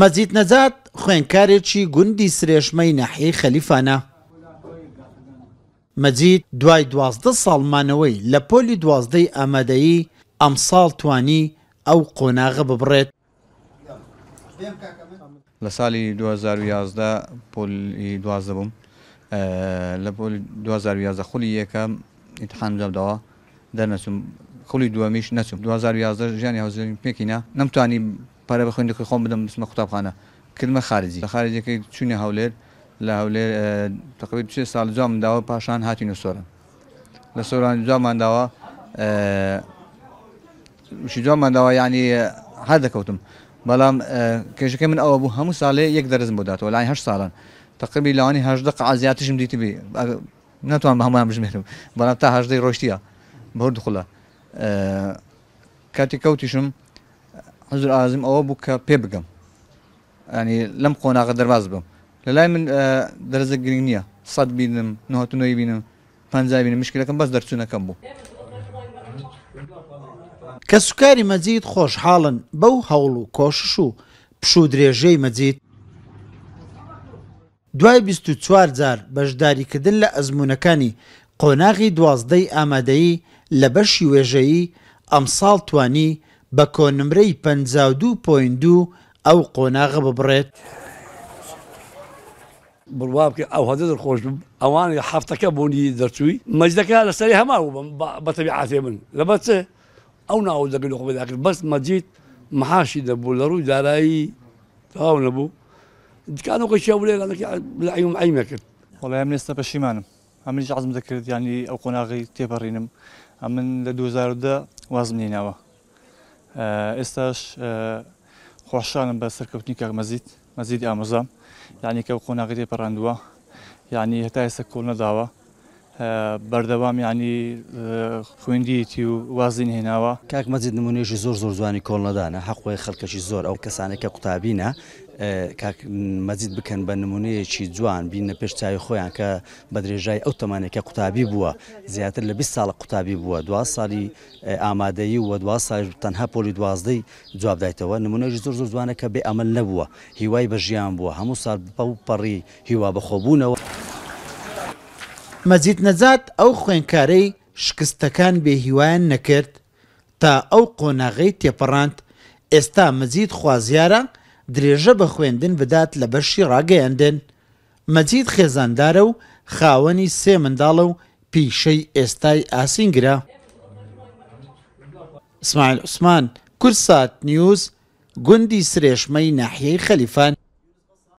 مەجید نەجات خوێندکارێکی گوندی سرێشمەی ناحیەی خەلیفانە. مەجید دوای 12 ساڵ مانەوەی لە پۆلی دوازدەی ئامادەیی، ئەمساڵ توانی ئەو قۆناغە ببڕێت. لە ساڵی 2011 پۆلی 12 بووم، لە پۆلی 2011 خولی یەکەم ئیمتحانم جواب داوە دەرنەچووم، خولی دووەمیش نەچووم. 2011 ژیانی هاوسەرگیریم پێکهینا، نەمتوانی پارە بە خوێندنەکەی خۆم بدەم بچمە قوتابخانە، کردمە خارجی، لە خارجیەکەی چووینە هەولێر، لە هەولێر تەقریبەن سێ ساڵ جوابم داوە، پاشان هاتینە سۆران، لە سۆران جوابمان داوە، وشی جوابمان داوە یعنی هەر دەکەوتم، بەڵام کێشەکەی من ئەوە بوو هەموو ساڵێ یەک دەرزم بۆ داتەوە، لای هەشت ساڵان تەقریبی لەوانی 18 قەعە زیاترشم دیتبی، ناتوانم بە هەموویان بژمێرم، بەڵام تا هەژدەی ڕۆیشتیە بە هەردوو خولا. کاتی کەوتیشم حزور ئازم ئەوە بوو کە پێ بگەم، ینی لەم قۆناغە دەرباز بم. لە لای من دەرزە گرنگ نییە، 100 بینم، 99 بینم، 50 بینم، مشکلەکەم بەس دەرچوونەکەم بوو. کەسوکاری مەجید خۆشحاڵن بەو هەوڵ و کۆشش و پشوو درێژەی مەجید. دوای 24 جار بەشداریکردن لە ئەزموونەکانی قۆناغی دوازدەی ئامادەیی لە بەشی وێژەیی، ئەمساڵ توانی بە کۆنمرەی 52.2 ئەو قۆناغە ببڕێت. بڕوا بکە ئەو هەدە دڵخۆش بووم، ئەوانەی هەفتەکە بوونی دەرچووی مەجیدەکە لەسەری هەمان بوو بە تەبیعاتێ من لەبەر چ ئەو ناوە دەگەل خۆ پەیدا کرد، بەس مەجید محاشی نەبوو لە ڕووی دارایی تەواو نەبوو، دکانەکەی هەبوو لێرانەکەی لە عەیم عەیمە کرد. وەڵای ئەمن ئێستا پەشیمانم، ئەمنیش عەزم دەکرد یانی ئەو قۆناغەی تێپەڕینم، ئەمن لە 2010 وازم لێناوە، ئێستاش خۆشحاڵم بە سەرکەوتنی کاک مەجید، مەجیدی ئامۆزام، یانی کە ئەو قۆناغەی تێپەڕاندووە، یانی هەتا ئێستا کۆڵ نەداوە، بەردەوام یانی خوێندیەتی و وازی نەهێناوە. کاک مەجید نمونەیەکی زۆر زۆر جوانی کۆڵ نەدانە، حەق وایە خەڵکەکی زۆر ئەو کەسانەی کە قوتابینە کاک مەجید بکەن بە نمونەیەکی جوان بیننە پێش چاوی خۆیان کە بە درێژای ئەو تەمەنەی کە قوتابی بووە زیاتر لە 20 ساڵە قوتابی بووە دوا ساڵی ئامادەیی و دوا ساڵیش تەنها پۆلی دوازدەی جواب دایتەوە نمونەیەکی زۆر زۆر جوانە کە بێ ئەمەل نەبووە هیوای بە ژیان بووە هەموو ساڵ بەو پەڕی هیوا بەخۆبوونەوە. مەجید نەجات ئەو خوێندکارەی شکستەکان بێ هیوایان نەکرد تا ئەو قۆناغەی تێپەڕاند، ئێستا مەجید خوازیارە درێژە بە خوێندن بدات لە بەشی ڕاگەیاندن. مەجید خێزاندارە و خاوەنی سێ منداڵە و پیشەی ئێستای ئاسینگرە. ئیسماعیل عوسمان، کوردسات نیوز، گوندی سرێشمەی ناحیەی خەلیفان.